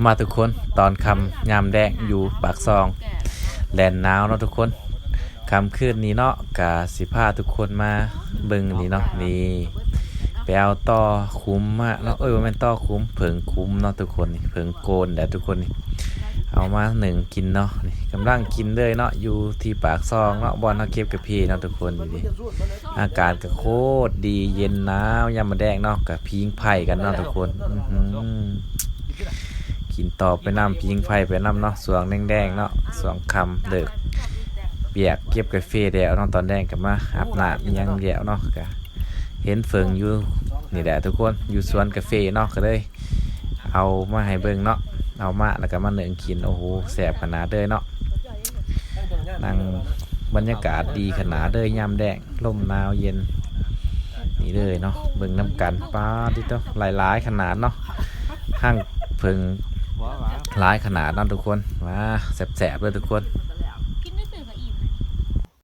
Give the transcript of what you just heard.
ມາທຸກຄົນ ຕອນຄ່ຳຍາມແລງຢູ່ປາກຊ່ອງ ແລ່ນໜາວເນາະທຸກຄົນ. ຄ່ຳຄືນນີ້ເນາະ ກະຊິພາທຸກຄົນມາເບິ່ງນີ້ເນາະ ນີ້ ໄປເອົາຕໍຂຸມມາເນາະ ເອີຍ ບໍ່ແມ່ນຕໍຂຸມ ເຜິ້ງຂຸມເນາະທຸກຄົນ ນີ້ເຜິ້ງໂກນແຫຼະທຸກຄົນ ນີ້ ເອົາມາໜຶ້ງກິນເນາະ ນີ້ກຳລັງກິນເລີຍເນາະ ຢູ່ທີ່ປາກຊ່ອງເນາະ ບ່ອນເຮົາເກັບກາເຟເນາະທຸກຄົນ ນີ້ ອາກາດກະໂຄດດີ ເຢັນໜາວຍາມມື້ແລງເນາະ ກະຜິງໄຟກັນເນາະທຸກຄົນ ອືຫື ກິນຕໍ່ໄປນຳ ຜິງໄຟໄປນຳເນາະ ຊ່ວງແລງໆເນາະ ຊ່ວງຄ່ຳເລີກວຽກເກັບກາເຟແລ້ວເນາະ ຕອນແລງກະມາອາບນ້ຳອີ່ຫຍັງແລ້ວເນາະ ກະເຫັນເຜິ້ງຢູ່ນີ້ແຫຼະທຸກຄົນ ຢູ່ສວນກາເຟເນາະ ກະເລີຍເອົາມາໃຫ້ເບິ່ງເນາະ ເອົາມາແລ້ວກະມາໜຶ້ງກິນ ໂອ້ໂຫ ແຊບຂະໜາດເລີຍເນາະ. ນັ່ງ ບັນຍາກາດດີຂະໜາດເລີຍຍາມແລງ ລົມໜາວເຢັນ ນີ້ເລີຍເນາະ ເບິ່ງນຳກັນ ປາດຕິໂຕ ຫຼາຍໆຂະໜາດເນາະ ຮັງເຜິ້ງຫຼາຍຂະໜາດເນາະທຸກຄົນ ມາແຊບໆເດີທຸກຄົນ.